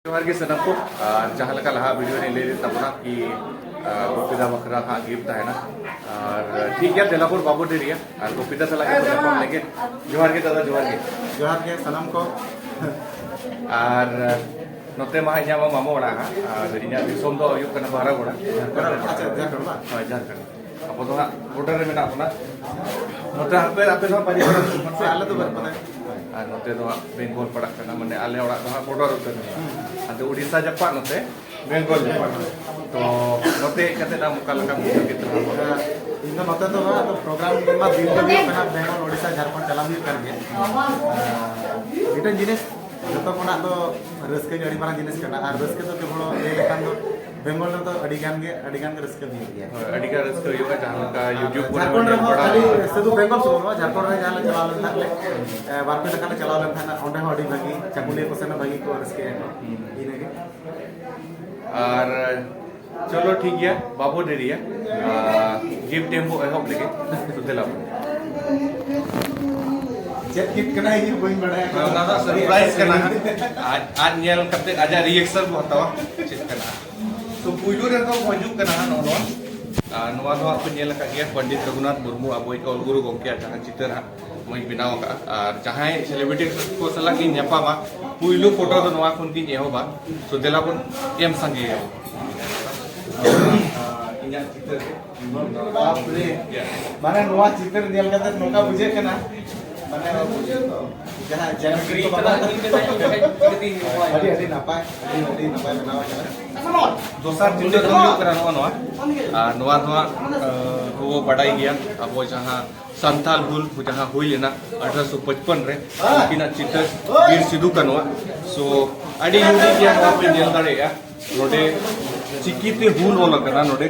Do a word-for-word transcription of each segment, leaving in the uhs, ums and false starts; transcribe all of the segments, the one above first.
ᱡᱚᱦᱟᱨ ᱜᱮ ᱥᱟᱱᱟᱢ ᱠᱚ᱾ ᱟᱨ ᱡᱟᱦᱟᱸ ᱞᱮᱠᱟ ᱞᱟᱦᱟ ᱵᱷᱤᱰᱤᱭᱳ ᱨᱮᱧ ᱞᱟᱹᱭ ᱞᱮᱫ ᱛᱟᱵᱚᱱᱟ ᱠᱤ, ᱟᱨ ᱜᱳᱯᱤᱫᱟ ᱵᱟᱠᱷᱨᱟ ᱦᱟᱸᱜ ᱜᱤᱯᱷᱴ ᱛᱟᱦᱮᱱᱟ᱾ ᱟᱨ ᱴᱷᱤᱠ ᱜᱮᱭᱟ, ᱫᱮᱞᱟ ᱵᱚᱱ ᱵᱟᱵᱚ ᱰᱮᱨᱤᱭᱟ, ᱟᱨ ᱜᱳᱯᱤᱫᱟ ᱥᱟᱞᱟᱜ ᱜᱮ ᱧᱟᱯᱟᱢ ᱞᱮᱜᱮ᱾ ᱡᱚᱦᱟᱨ ᱜᱮ ᱫᱟᱫᱟ, ᱡᱚᱦᱟᱨ ᱜᱮ᱾ ᱡᱚᱦᱟᱨ ᱜᱮ ᱥᱟᱱᱟᱢ ᱠᱚ᱾ ᱟᱨ ᱱᱚᱛᱮ ᱢᱟ ᱤᱧᱟᱹᱜ ᱢᱟ ᱢᱟᱢᱚ ᱚᱲᱟᱜ ᱦᱟᱸᱜ, ᱟᱨ ᱤᱧᱟᱹᱜ ᱫᱤᱥᱚᱢ ᱫᱚ ᱦᱩᱭᱩᱜ ᱠᱟᱱᱟ ᱵᱟᱨᱟᱜᱚᱲᱟ, ᱡᱷᱟᱲᱠᱷᱚᱸᱰ ᱨᱮ ᱯᱟᱲᱟᱜ ᱟᱪᱪᱷᱟ, ᱠᱟᱱᱟ᱾ ᱡᱷᱟᱲᱠᱷᱚᱸᱰ ᱵᱟᱝ? ᱦᱳᱭ, ᱡᱷᱟᱲᱠᱷᱚᱸᱰ᱾ ᱟᱵᱚ ᱫᱚ ᱦᱟᱸᱜ ᱵᱚᱰᱟᱨ ᱨᱮ ᱢᱮᱱᱟᱜ ᱵᱚᱱᱟ᱾ ᱱᱚᱛᱮ ᱟᱯᱮ, ᱟᱯᱮ ᱫᱚ ᱦᱟᱸᱜ ᱵᱟᱨᱤᱯᱟᱫᱟ ᱥᱩᱨ ᱥᱮ? ᱟᱞᱮ ᱫᱚ ᱵᱟᱨᱤᱯᱟᱫᱟ᱾ ᱟᱨ ᱱᱚᱛᱮ ᱫᱚ ᱦᱟᱸᱜ ᱵᱮᱝᱜᱚᱞ ᱯᱟᱲᱟᱜ ᱠᱟᱱᱟ, ᱢᱟᱱᱮ ᱟᱞᱮ ᱚᱲᱟᱜ ᱫᱚ ᱦᱟᱸᱜ ᱵᱚᱰᱟᱨ ᱩᱛᱟᱹᱨ ᱨᱮ ᱢᱮᱱᱟᱜᱼᱟ᱾ ᱦᱟᱱᱛᱮ ᱩᱲᱤᱥᱥᱟ ᱡᱟᱯᱟᱜ, ᱱᱚᱛᱮ ᱵᱮᱝᱜᱚᱞ ᱡᱟᱯᱟᱜ᱾ ᱛᱚ ᱱᱚᱛᱮ ᱦᱮᱡ ᱠᱟᱛᱮ ᱟᱢ ᱚᱠᱟ ᱞᱮᱠᱟᱢ ᱵᱩᱡᱷᱟᱹᱣ ᱠᱮᱫ ᱛᱟᱵᱚᱱᱟ? ᱤᱧ ᱫᱚ ᱱᱚᱛᱮ ᱫᱚ ᱦᱟᱸᱜ ᱟᱫᱚ ᱯᱨᱳᱜᱨᱟᱢ ᱢᱟ ᱫᱤᱱ ᱜᱮ ᱦᱩᱭᱩᱜ ᱠᱟᱱᱟ, ᱵᱮᱝᱜᱚᱞ, ᱳᱲᱤᱥᱥᱟ, ᱡᱷᱟᱲᱠᱷᱚᱸᱰ ᱪᱟᱞᱟᱣ ᱦᱩᱭᱩᱜ ᱠᱟᱱ ᱜᱮᱭᱟ᱾ ᱟᱨ ᱢᱤᱫᱴᱮᱱ ᱡᱤᱱᱤᱥ ᱡᱚᱛᱚ ᱠᱷᱚᱱᱟᱜ ᱫᱚ ᱨᱟᱹᱥᱠᱟᱹ ᱜᱮ ᱟᱹᱰᱤ ᱢᱟᱨᱟᱝ ᱡᱤᱱᱤᱥ ᱠᱟᱱᱟ, ᱟᱨ ᱨᱟᱹᱥᱠᱟᱹ ᱫᱚ ᱠᱮᱵᱚᱞ ᱞᱟᱹᱭ ᱞᱮᱠᱷᱟᱱ ᱫᱚ ᱵᱮᱝᱜᱚᱞ ᱨᱮᱫᱚ ᱟᱹᱰᱤ ᱜᱟᱱ ᱜᱮ, ᱟᱹᱰᱤ ᱜᱟᱱ ᱜᱮ ᱨᱟᱹᱥᱠᱟᱹ ᱦᱩᱭᱩᱜ ᱜᱮᱭᱟ᱾ ᱦᱳᱭ, ᱟᱹᱰᱤ ᱜᱟᱱ ᱨᱟᱹᱥᱠᱟᱹ ᱦᱩᱭᱩᱜᱼᱟ, ᱡᱟᱦᱟᱸ ᱞᱮᱠᱟ YouTube ᱠᱚᱨᱮ ᱡᱷᱟᱲᱠᱷᱚᱸᱰ ᱦᱚᱸ ᱧᱮᱞ ᱨᱮᱦᱚᱸ ᱵᱟᱲᱟ ᱠᱷᱟᱹᱞᱤ ᱦᱩᱭᱩᱜᱼᱟ᱾ ᱥᱩᱫᱷᱩ ᱵᱮᱝᱜᱚᱞ ᱥᱩᱢᱩᱝ ᱫᱚ ᱵᱟᱝ, ᱡᱷᱟᱲᱠᱷᱚᱸᱰ ᱨᱮ ᱡᱟᱦᱟᱸ ᱞᱮ ᱪᱟᱞᱟᱣ ᱞᱮᱱ ᱛᱟᱦᱮᱸᱫ ᱞᱮ, ᱮ, ᱵᱟᱨ ᱯᱮ ᱡᱟᱭᱜᱟ ᱞᱮ ᱪᱟᱞᱟᱣ ᱞᱮᱱ ᱛᱟᱦᱮᱸᱫ, ᱚᱸᱰᱮ ᱦᱚᱸ ᱟᱹᱰᱤ ᱵᱷᱟᱹᱜᱤ ᱪᱟᱹᱠᱩᱞᱤᱭᱟᱹ ᱠᱚ ᱥᱮᱱ ᱦᱚᱸ ᱵᱷᱟᱹᱜᱤ ᱠᱚ ᱨᱟᱹᱥᱠᱟᱹᱭᱟ ᱠᱚ᱾ ᱦᱩᱸ᱾ ᱤᱱᱟᱹᱜᱮ᱾ ᱟᱨ ᱪᱚᱞᱚ ᱴᱷᱤᱠ ᱜᱮᱭᱟ, ᱵᱟᱵᱚ ᱰᱮᱨᱤᱭᱟ, ᱟᱨ ᱜᱤᱯᱷᱴ ᱮᱢ ᱵᱚ ᱮᱦᱚᱵ ᱞᱮᱜᱮ᱾ ᱛᱚ ᱫᱮᱞᱟ ᱵᱚᱱ᱾ ᱪᱮᱫ ᱜᱤᱯᱷᱴ ᱠᱟᱱᱟ ᱤᱧ ᱦᱚᱸ ᱵᱟᱹᱧ ᱵᱟᱲᱟᱭᱟ᱾ ᱚᱱᱟ ᱫᱚ ᱥᱟᱨᱯᱨᱟᱭᱤᱡᱽ ᱠᱟᱱᱟ᱾ ᱟᱡ, ᱟᱡ ᱧᱮᱞ ᱠᱟᱛᱮ ᱟᱡᱟᱜ ᱨᱤᱭᱮᱠᱥᱚᱱ ᱵᱚ ᱦᱟᱛᱟᱣᱟ ᱪᱮᱫ ᱠᱟᱱᱟ᱾ ᱛᱚ ᱯᱩᱭᱞᱩ ᱨᱮᱫᱚ ᱦᱤᱡᱩᱜ ᱠᱟᱱᱟ ᱦᱟᱸᱜ ᱱᱚᱜᱼᱚ ᱱᱚᱣᱟ᱾ ᱟᱨ ᱱᱚᱣᱟ ᱫᱚ ᱦᱟᱸᱜ ᱯᱮ ᱧᱮᱞ ᱟᱠᱟᱫ ᱜᱮᱭᱟ, ᱯᱚᱱᱰᱤᱛ ᱨᱚᱜᱷᱩᱱᱟᱛᱷ ᱢᱩᱨᱢᱩ ᱟᱵᱚᱭᱤᱡ ᱚᱞ ᱜᱩᱨᱩ ᱜᱚᱢᱠᱮᱭᱟᱜ ᱡᱟᱦᱟᱸ ᱪᱤᱛᱟᱹᱨ ᱦᱟᱸᱜ ᱱᱚᱣᱟᱧ ᱵᱮᱱᱟᱣ ᱟᱠᱟᱫᱼᱟ᱾ ᱟᱨ ᱡᱟᱦᱟᱸᱭ ᱥᱮᱞᱤᱵᱨᱤᱴᱤ ᱠᱚ ᱥᱟᱞᱟᱜ ᱜᱤᱧ ᱧᱟᱯᱟᱢᱟ, ᱯᱩᱭᱞᱩ ᱯᱷᱳᱴᱳ ᱫᱚ ᱱᱚᱣᱟ ᱠᱷᱚᱱ ᱜᱤᱧ ᱮᱦᱚᱵᱟ᱾ ᱛᱚ ᱫᱮᱞᱟ ᱵᱚᱱ ᱮᱢ ᱥᱟᱸᱜᱮᱭᱟ᱾ ᱤᱧᱟᱹᱜ ᱪᱤᱛᱟᱹᱨ ᱨᱮ᱾ ᱵᱟᱯ ᱨᱮ᱾ ᱢᱟᱱᱮ ᱱᱚᱣᱟ ᱪᱤᱛᱟᱹᱨ ᱧᱮᱞ ᱠᱟᱛᱮ ᱱᱚᱝᱠᱟ ᱵᱩᱡᱷᱟᱹᱜ ᱠᱟᱱᱟ, ᱢᱟᱱᱮ ᱡᱟᱦᱟᱸ ᱡᱮᱱᱮᱴᱤᱠ ᱠᱚ ᱵᱟᱵᱚᱱ ᱟᱹᱰᱤ, ᱟᱹᱰᱤ ᱱᱟᱯᱟᱭ, ᱟᱹᱰᱤ, ᱟᱹᱰᱤ ᱱᱟᱯᱟᱭ ᱵᱮᱱᱟᱣ ᱟᱠᱟᱱᱟ᱾ ᱫᱚᱥᱟᱨ ᱪᱤᱛᱟᱹᱨ ᱫᱚ ᱦᱩᱭᱩᱜ ᱠᱟᱱᱟ ᱱᱚᱜᱼᱚ ᱱᱚᱣᱟ᱾ ᱟᱨ ᱱᱚᱣᱟ ᱫᱚ ᱦᱟᱸᱜ, ᱟᱸ, ᱠᱚ ᱵᱟᱰᱟᱭ ᱜᱮᱭᱟ, ᱟᱵᱚ ᱡᱟᱦᱟᱸ ᱥᱟᱱᱛᱟᱞ ᱦᱩᱞ ᱡᱟᱦᱟᱸ ᱦᱩᱭ ᱞᱮᱱᱟ ᱟᱴᱷᱨᱚᱥᱚ ᱯᱟᱸᱪᱯᱚᱱ ᱨᱮ, ᱩᱱᱠᱤᱱᱟᱜ ᱪᱤᱛᱟᱹᱨ ᱵᱤᱨ ᱥᱤᱫᱩ ᱠᱟᱹᱱᱩᱣᱟᱜ᱾ So, ᱟᱹᱰᱤ ᱤᱭᱩᱱᱤᱠ ᱜᱮᱭᱟ, ᱱᱚᱣᱟ ᱯᱮ ᱧᱮᱞ ᱫᱟᱲᱮᱭᱟᱜᱼᱟ᱾ ᱱᱚᱰᱮ ᱪᱤᱠᱤᱛᱮ ᱦᱩᱞ ᱚᱞ ᱟᱠᱟᱱᱟ ᱱᱚᱰᱮ᱾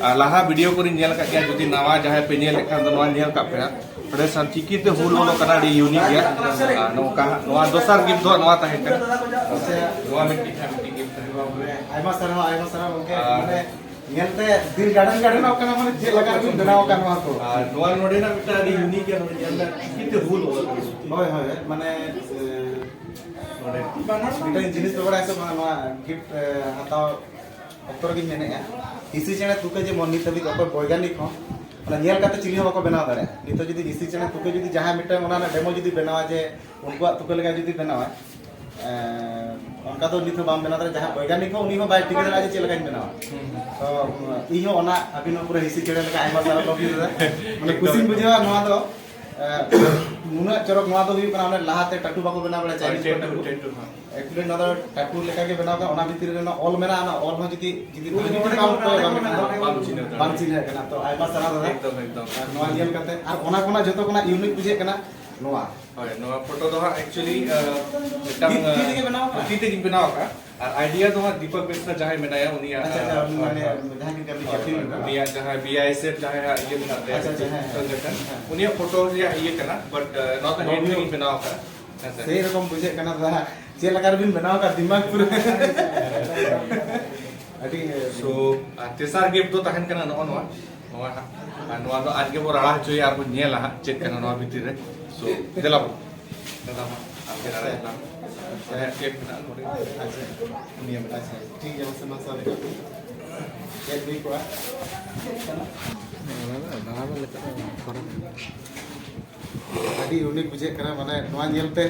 ᱟᱨ ᱞᱟᱦᱟ ᱵᱷᱤᱰᱤᱭᱳ ᱠᱚᱨᱮᱧ ᱧᱮᱞ ᱟᱠᱟᱫ ᱜᱮᱭᱟ, ᱡᱩᱫᱤ ᱱᱟᱣᱟ ᱡᱟᱦᱟᱸᱭ ᱯᱮ ᱧᱮᱞᱮᱫ ᱠᱷᱟᱱ ᱫᱚ ᱱᱚᱣᱟ ᱧᱮᱞ ᱠᱟᱜ ᱯᱮ ᱦᱟᱸᱜ᱾ ᱱᱚᱰᱮ ᱥᱟᱱ ᱪᱤᱠᱤᱛᱮ ᱦᱩᱞ ᱚᱞ ᱟᱠᱟᱱᱟ, ᱟᱹᱰᱤ ᱤᱭᱩᱱᱤᱠ ᱜᱮᱭᱟ᱾ ᱟᱨ ᱱᱚᱝᱠᱟ ᱦᱟᱸᱜ ᱱᱚᱣᱟ ᱫᱚᱥᱟᱨ ᱜᱤᱯᱷᱴ ᱫᱚ ᱦᱟᱸᱜ ᱱᱚᱣᱟ ᱛᱟᱦᱮᱸ ᱠᱟᱱᱟ᱾ ᱱᱚᱣᱟ ᱢᱤᱫᱴᱤᱡ ᱦᱟᱸᱜ ᱢᱤᱫᱴᱤᱡ ᱜᱤᱯᱷᱴ ᱛᱟᱦᱮᱸ ᱠᱟᱱᱟ᱾ ᱟᱭᱢᱟ ᱥᱟᱨᱦᱟᱣ, ᱟᱭᱢᱟ ᱥᱟᱨᱦᱟᱣ ᱜᱚᱢᱠᱮ᱾ ᱟᱨ ᱢᱟᱱᱮ ᱧᱮᱞᱛᱮ ᱫᱤᱞ ᱜᱟᱰᱮᱱ ᱜᱟᱰᱮᱱᱚᱜ ᱠᱟᱱᱟ, ᱢᱟᱱᱮ ᱪᱮᱫ ᱞᱮᱠᱟ ᱵᱤᱱ ᱵᱮᱱᱟᱣ ᱟᱠᱟᱫ ᱱᱚᱣᱟ ᱠᱚ? ᱟᱨ ᱱᱚᱣᱟ ᱱᱚᱰᱮᱱᱟᱜ ᱢᱤᱫᱴᱟᱝ ᱟᱹᱰᱤ ᱤᱭᱩᱱᱤᱠ ᱜᱮᱭᱟ, ᱱᱚᱰᱮ ᱧᱮᱞ ᱢᱮ ᱪᱤᱠᱤᱛᱮ ᱦᱩᱞ ᱚᱞ ᱟᱠᱟᱱᱟ᱾ ᱦᱳᱭ, ᱦᱳᱭ, ᱢᱟᱱᱮ, ᱮ, ᱢᱤᱫᱴᱟᱝ ᱡᱤᱱᱤᱥ ᱯᱮ ᱵᱟᱲᱟᱭᱟ ᱥᱮ ᱵᱟᱝ? ᱱᱚᱣᱟ ᱜᱤᱯᱷᱴ ᱦᱟᱛᱟᱣ ᱚᱠᱛᱚ ᱨᱮᱜᱤᱧ ᱢᱮᱱᱮᱫᱼᱟ, ᱦᱤᱸᱥᱤ ᱪᱮᱬᱮ ᱛᱩᱠᱟᱹ ᱡᱮᱢᱚᱱ ᱱᱤᱛ ᱦᱟᱹᱵᱤᱡ ᱚᱠᱚᱭ ᱵᱳᱭᱜᱟᱱᱤᱠ ᱦᱚᱸ ᱚᱱᱟ ᱧᱮᱞ ᱠᱟᱛᱮ ᱪᱤᱞᱤ ᱦᱚᱸ ᱵᱟᱠᱚ ᱵᱮᱱᱟᱣ ᱫᱟᱲᱮᱭᱟᱜᱼᱟ᱾ ᱱᱤᱛᱚᱜ ᱡᱩᱫᱤ ᱦᱤᱸᱥᱤ ᱪᱮᱬᱮ ᱛᱩᱠᱟᱹ ᱡᱩᱫᱤ ᱡᱟᱦᱟᱸᱭ ᱢᱤᱫᱴᱟᱝ ᱚᱱᱟ ᱨᱮᱱᱟᱜ ᱰᱮᱢᱳ ᱡᱩᱫᱤ ᱵᱮᱱᱟᱣᱟ ᱡᱮ ᱩᱱᱠᱩᱣᱟᱜ ᱛᱩᱠᱟᱹ ᱞᱮᱠᱟ ᱡᱩᱫᱤ ᱵᱮᱱᱟᱣᱟ, ᱮᱸ, ᱚᱱᱠᱟ ᱫᱚ ᱱᱤᱛ ᱦᱚᱸ ᱵᱟᱢ ᱵᱮᱱᱟᱣ ᱫᱟᱲᱮᱭᱟᱜᱼᱟ᱾ ᱡᱟᱦᱟᱸ ᱵᱳᱭᱜᱟᱱᱤᱠ ᱦᱚᱸ ᱩᱱᱤ ᱦᱚᱸ ᱵᱟᱭ ᱴᱷᱤᱠᱟᱹ ᱫᱟᱲᱮᱭᱟᱜᱼᱟ ᱡᱮ ᱪᱮᱫ ᱞᱮᱠᱟᱧ ᱵᱮᱱᱟᱣᱟ᱾ ᱛᱚ ᱤᱧ ᱦᱚᱸ ᱚᱱᱟ ᱟᱹᱵᱤᱱ ᱦᱚᱸ ᱯᱩᱨᱟᱹ ᱦᱤᱸᱥᱤ ᱪᱮᱬᱮ ᱞᱮᱠᱟ ᱟᱭᱢᱟ ᱥᱟᱨᱟ ᱞᱚᱵᱤ ᱫᱟᱫᱟ, ᱢᱟᱱᱮ ᱠᱩᱥᱤᱧ ᱵᱩᱡᱷᱟᱹᱣᱟ ᱱᱚᱣᱟ ᱫᱚ᱾ ᱮᱸ, ᱱᱩᱱᱟᱹᱜ ᱪᱚᱨᱚᱠ ᱱᱚᱣᱟ ᱫᱚ ᱦᱩᱭᱩᱜ ᱠᱟᱱᱟ ᱚᱱᱮ ᱞᱟᱦᱟᱛᱮ ᱴᱟᱴᱩ ᱵᱟᱠᱚ ᱵᱮᱱᱟᱣ ᱵᱟᱲᱟᱭᱟ, ᱪᱟᱭᱱᱤᱡᱽ ᱠᱚ ᱴᱟᱴᱩ᱾ ᱴᱮᱴᱩ, ᱦᱮᱸ᱾ Actually ᱱᱚᱣᱟ ᱫᱚ ᱴᱟᱴᱩ ᱞᱮᱠᱟ ᱜᱮ ᱵᱮᱱᱟᱣ ᱠᱟᱱᱟ, ᱚᱱᱟ ᱵᱷᱤᱛᱤᱨ ᱨᱮ ᱚᱱᱟ ᱚᱞ ᱢᱮᱱᱟᱜᱼᱟ, ᱚᱱᱟ ᱚᱞ ᱦᱚᱸ ᱡᱩᱫᱤ, ᱡᱩᱫᱤ ᱵᱷᱟᱜᱤ ᱴᱷᱤᱠ ᱵᱟᱢ ᱠᱚᱭᱚᱜᱟ ᱢᱮᱱᱠᱷᱟᱱ ᱫᱚ ᱵᱟᱢ ᱪᱤᱱᱦᱟᱹᱣ ᱵᱟᱢ ᱫᱟᱲᱮᱭᱟᱜᱼᱟ᱾ ᱪᱤᱱᱦᱟᱹᱜ ᱠᱟᱱᱟ᱾ ᱛᱚ ᱟᱭᱢᱟ ᱥᱟᱨᱦᱟᱣ ᱫᱟᱫᱟ᱾ ᱮᱠᱫᱚᱢ, ᱮᱠᱫᱚᱢ᱾ ᱟᱨ ᱱᱚᱣᱟ ᱧᱮᱞ ᱠᱟᱛᱮ ᱟᱨ ᱚᱱᱟ ᱠᱷᱚᱱᱟᱜ ᱡᱷᱚᱛᱚ ᱠᱷᱚᱱᱟᱜ unique ᱵᱩᱡᱷᱟᱹᱜ ᱠᱟᱱᱟ ᱱᱚᱣᱟ᱾ ᱦᱳᱭ, ᱱᱚᱣᱟ ᱯᱷᱳᱴᱳ ᱫᱚ ᱦᱟᱸᱜ actually, ᱟᱸ, ᱢᱤᱫᱴᱟᱝ, ᱛᱤ, ᱛᱤ ᱛᱮᱜᱮ ᱵᱮᱱᱟᱣ ᱟᱠᱟᱫ? ᱛᱤ ᱛᱮᱜᱮᱧ ᱵᱮᱱᱟᱣ ᱟᱠᱟᱫ᱾ ᱟᱨ idea ᱫᱚ ᱦᱟᱸᱜ ᱫᱤᱯᱚᱠ ᱵᱮᱥᱨᱟ ᱡᱟᱦᱟᱸᱭ ᱢᱮᱱᱟᱭᱟ, ᱩᱱᱤᱭᱟᱜ, ᱟᱪᱪᱷᱟ, ᱟᱪᱪᱷᱟ, ᱟᱸ, ᱩᱱᱤ ᱢᱟᱱᱮ ᱦᱳᱭ, ᱡᱟᱦᱟᱸᱭ ᱜᱮ ᱠᱟᱹᱢᱤ ᱦᱳᱭ, ᱠᱟᱹᱢᱤ ᱦᱳᱭ, ᱠᱟᱱᱟ᱾ ᱩᱱᱤᱭᱟᱜ ᱡᱟᱦᱟᱸ B I S F ᱡᱟᱦᱟᱸᱭᱟᱜ ᱤᱭᱟᱹ ᱢᱮᱱᱟᱜ ᱛᱟᱭᱟ, ᱟᱪᱪᱷᱟ, ᱟᱪᱪᱷᱟ, ᱦᱮᱸ, ᱦᱮᱸ, ᱨᱚᱛᱚᱱ ᱴᱟᱴᱟ, ᱦᱮᱸ᱾ ᱩᱱᱤᱭᱟᱜ ᱯᱷᱳᱴᱳ ᱨᱮᱭᱟᱜ ᱤᱭᱟᱹ ᱠᱟᱱᱟ, but, ᱟᱸ, ᱱᱚᱣᱟ ᱫᱚ ᱱᱚᱣᱟ hand ᱫᱚ ᱛᱮᱜᱮᱧ ᱵᱮᱱᱟᱣ ᱟᱠᱟᱫᱟ᱾ ᱦᱮᱸ ᱥᱮ? ᱥᱮᱭ ᱨᱚᱠᱚᱢ ᱵᱩᱡᱷᱟᱹᱜ ᱠᱟᱱᱟ ᱫᱟᱫᱟ᱾ ᱪᱮᱫ ᱞᱮᱠᱟ ᱨᱮᱵᱤᱱ ᱵᱮᱱᱟᱣ ᱟᱠᱟᱫ ᱫᱤᱢᱟᱜᱽ ᱯᱩᱨᱟᱹ᱾ ᱟᱹᱰᱤ So, ᱟᱨ ᱛᱮᱥᱟᱨ ᱜᱤᱯᱷᱴ ᱫᱚ ᱛᱟᱦᱮᱱ ᱠᱟᱱᱟ ᱱᱚᱜᱼᱚ ᱱᱚᱣᱟ᱾ ᱱᱚᱣᱟ ᱦᱟᱸᱜ᱾ ᱟᱨ ᱱᱚᱣᱟ ᱫᱚ ᱟᱡ ᱜᱮᱵᱚ ᱨᱟᱲᱟ ᱦᱚᱪᱚᱭᱟ ᱟᱨ ᱵᱚᱱ ᱧᱮᱞᱟ ᱦᱟᱸᱜ ᱪᱮᱫ ᱠᱟᱱᱟ ᱱᱚᱣᱟ ᱵᱷᱤᱛᱤᱨ ᱨᱮ᱾ So, ᱫᱮᱞᱟ ᱵᱚᱱ᱾ ᱫᱟᱫᱟ ᱢᱟ, ᱟᱢ ᱜᱮ ᱨᱟᱲᱟᱭ ᱛᱟᱞᱟᱝ ᱢᱮ᱾ ᱟᱪᱪᱷᱟ᱾ ᱪᱮᱫ ᱢᱮᱱᱟᱜᱼᱟ ᱱᱚᱰᱮ? ᱟᱪᱪᱷᱟ᱾ ᱩᱱᱤᱭᱟᱜ ᱢᱮᱱᱟᱜᱼᱟ᱾ ᱟᱪᱪᱷᱟ, ᱴᱷᱤᱠ ᱜᱮᱭᱟ, ᱢᱟᱥᱮ, ᱢᱟᱥᱮ, ᱟᱞᱮ ᱠᱟᱹᱴᱤᱡ᱾ ᱪᱮᱫ ᱦᱩᱭ ᱠᱚᱜᱼᱟ? ᱪᱮᱫ ᱠᱟᱱᱟ? ᱚᱱᱟ ᱫᱚ, ᱚᱱᱟ ᱫᱚ ᱱᱤᱛᱚᱜ ᱫᱚ ᱯᱚᱨᱮ᱾ ᱟᱹᱰᱤ unique ᱵᱩᱡᱷᱟᱹᱜ ᱠᱟᱱᱟ, ᱢᱟᱱᱮ ᱱᱚᱣᱟ ᱧᱮᱞᱛᱮ